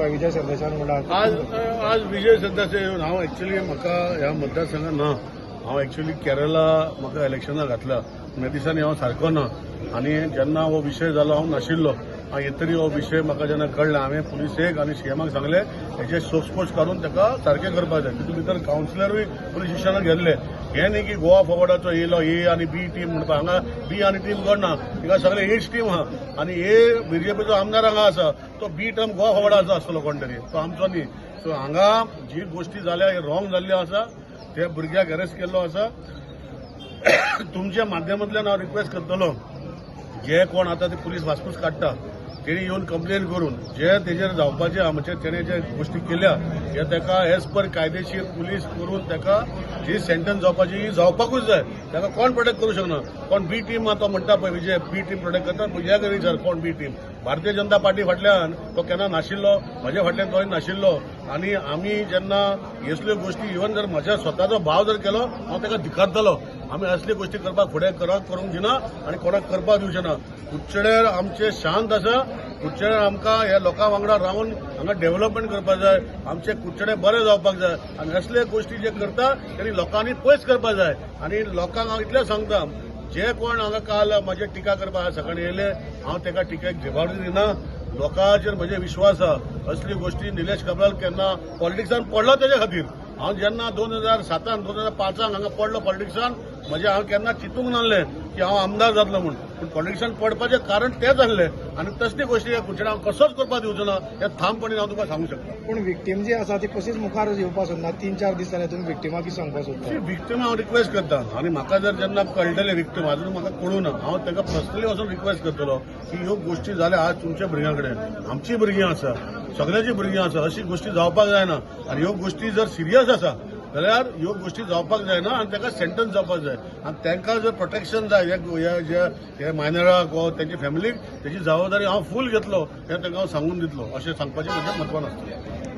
तुका विजय सरदेसायान म्हणला. आज आज विजय सरदेसाय येवन, हांव एक्चुली म्हाका ह्या मतदारसंघात ना, हांव एक्चुली केरला म्हाका इलेक्शनाक घातला. ह्या दिसांनी हांव सारको ना आनी जेन्ना हो विशय जालो हांव नाशिल्लो. हांव येतरी हो विशय म्हाका जेन्ना कळ्ळें, हांवें पुलिसेक आनी सीएमाक सांगलें, हेजे सोदपोस काडून ताका सारकें करपाक जाय. तितून भितर कावन्सिलरूय पुलीस स्टेशनाक गेल्ले. हें न्ही की गोवा फॉवर्डाचो येयलो ए आनी बी टीम म्हणपा. हांगा बी आनी टीम कोण ना, हिंगा सगळे एच टीम आहा आनी ए बीजेपीचो आमदार हांगा आसा, तो बी टीम गोवा फॉवर्डाचो आसतलो कोण तरी, तो आमचो न्ही. सो हांगा जी गोश्टी जाल्या हे रॉंग जाल्ल्यो आसा. त्या भुरग्याक अरेस्ट केल्लो आसा. तुमच्या माध्यमांतल्यान हांव रिक्वेस्ट करतलो, जे कोण आतां ते पुलीस वासपूस काडटा तेणी येवन कंप्लेन करून जे तेजेर जावपाचे आहा, म्हणजे तेणे जे गोश्टी केल्या हे ताका एज पर कायदेशीर पुलीस करून ताका जी सेंटन्स जावपाची ही जावपाकूच जाय. ताका कोण प्रोटेक्ट करूं शकना. कोण बी टीम तो म्हणटा पळय, विजय बी टीम प्रोटेक्ट करता. भुरग्याक विचार कोण बी टीम. भारतीय जनता पार्टी फाटल्यान तो केन्ना नाशिल्लो, म्हज्या फाटल्यान तोय नाशिल्लो. आनी आमी जेन्ना असल्यो गोश्टी, इवन जर म्हज्या स्वताचो भाव जर केलो, हांव ताका धिकारतलो. आमी असल्यो गोश्टी करपाक फुडें करूंक दिना आनी कोणाक करपाक दिवचे ना. कुडचड्यार आमचे शांत आसा. कुडचड्यार आमकां ह्या लोकां वांगडा रावन हांगा डेव्हलपमेंट करपाक जाय. आमचे कुडचडे बरें जावपाक जाय आनी असले गोश्टी जे करता तेणी लोकांनी पयस करपाक जाय. आनी लोकांक हांव इतलें सांगता, जे कोण हांगा काल म्हजेर टिका करपाक सकाळीं येयले, हांव ताका टिकेक जबाबदारी दिना. लोकांचेर म्हजे विश्वास आहा. असली गोश्टी निलेश काब्राल केन्ना पॉलिटिक्सान पडलो तेज्या खातीर. हांव जेन्ना 2007, 2005 हांगा पडलो पॉलिटिक्सान, म्हजें हांव केन्ना चिंतूंक नासलें की हांव आमदार जातलो म्हूण. पूण पॉलिटिक्सान पडपाचें कारण तेंच आसलें आनी तसली गोश्टी ह्या कुडचड्यार हांव कसोच करपाक दिवचो ना, हें ठामपणी हांव तुका सांगूंक शकता. पूण विक्टीम जी आसा ती कशीच मुखार येवपाक सोदना. 3-4 दीस जाले. तुमी विक्टिमाक कितें सांगपाक सोदता? विक्टीम हांव रिक्वेस्ट करता आनी म्हाका जर जेन्ना कळटलें विक्टीम, अजून म्हाका कळूं ना, हांव ताका पर्सनली वचून रिक्वेस्ट करतलो की ह्यो गोश्टी जाल्या आज तुमच्या भुरग्यां कडेन, आमची भुरगीं आसा, सगळ्यांची भुरगीं आसा, अशी गोश्टी जावपाक जायना. आनी ह्यो गोश्टी जर सिरियस आसा जाल्यार ह्यो गोश्टी जावपाक जायना आनी ताका सेंटन्स जावपाक जाय. आनी तांकां जर प्रोटेक्शन जाय हे जे हे मायनराक वा तेंच्या फॅमिलीक, तेजी जबाबदारी हांव फूल घेतलो हें तांकां हांव सांगून दितलो, अशें सांगपाचें म्हजें म्हत्वान आसतलें.